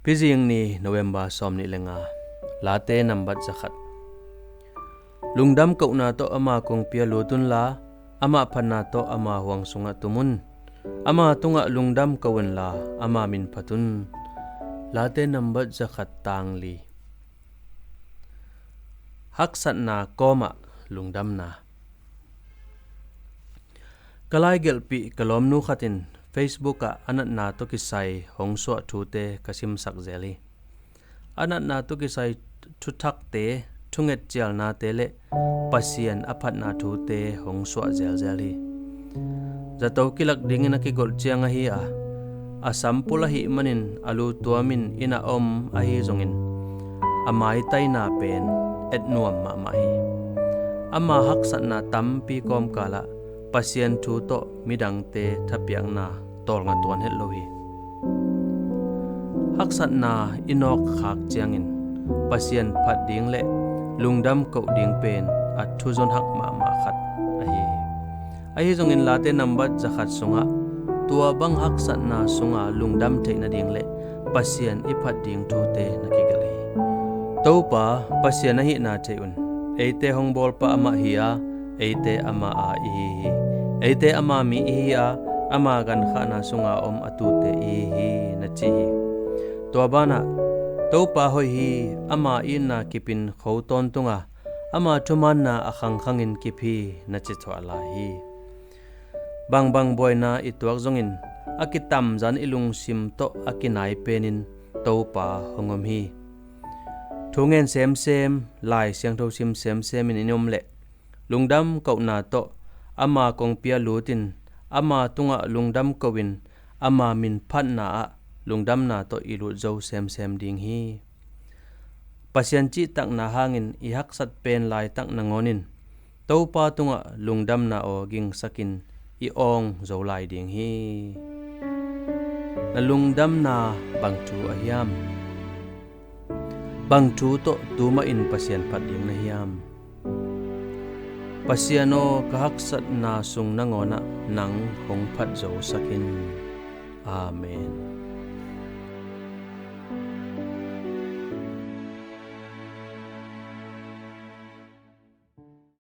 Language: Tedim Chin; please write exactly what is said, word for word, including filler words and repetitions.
Phizing ni, November sawmnih le nga. Late nambat zakhat. Lungdam kohna tawh ama kongpi ah lut unla, amah phatna tawh ama huang sungah tum un. Ama tungah lungdam ko unla, ama min phat un. Late nambat zakhat, tang li. Haksatna kawmah lungdamna. Ka laigelhpih ka lawmnu khat in Facebook ah a natna tawh kisai hong suah thute ka simsak zel hi. A natna tawh kisai thuthakte, thunget cialnate le Pasian a phatna thute hong suah zelzel hi. Zato kilak dingin a kigolh ciang ahi a, a sampul ahih manin a lu tuamin inn ah om ahi zongin, a maitaina pen et nuam mahmah hi. Ama haksatna tampi kawmkal ah Pasian thu tawh midangte thapiakna tawlnga tuan het lo hi. Haksatna i nawk khak ciangin Pasian phat ding le lungdam koh ding pen a thuzon hak mahmah khat ahi hi. Ahi zongin Late nambat zakhat sungah tua bang haksatna sunga lungdam theih nading le Pasian i phat ding thute na kigelh hi. Topa Pasian ahihna thei un. Eite hong bawlpa amah hi a, eite ama a ihi hi. Eite ama mi ihi a, ama gankhahna sunga om a tute ihi hi, na ci hi. Tua banah, Topa hoih hi, ama itna kipin kho tawntunga, ama thumaanna a khangkhangin kip hi, na ci thuah lai hi. Bangbang buaina i tuak zongin a kitamzan i lungsim tawh a kinai penin Topa hong om hi. Thu ngen semsem, Lai Siangtho sim semsem in i om leh lungdam kohna tawh ama kongpi ah lutin, ama tungah lungdam ko-in, ama min phatna ah lungdamna tawh i lut zo semsem ding hi. Pasian cihtakna hangin i haksat pen laitak nangawnin Topa tungah lungdamna aw gingsakin i awng zo lai ding hi. Na lungdamna bang thu a hiam? Bang thu tawh tumahin Pasian phat ding na hiam? Pasian aw, ka haksatna sung nangawnah nang hong phat zosakin. Amen.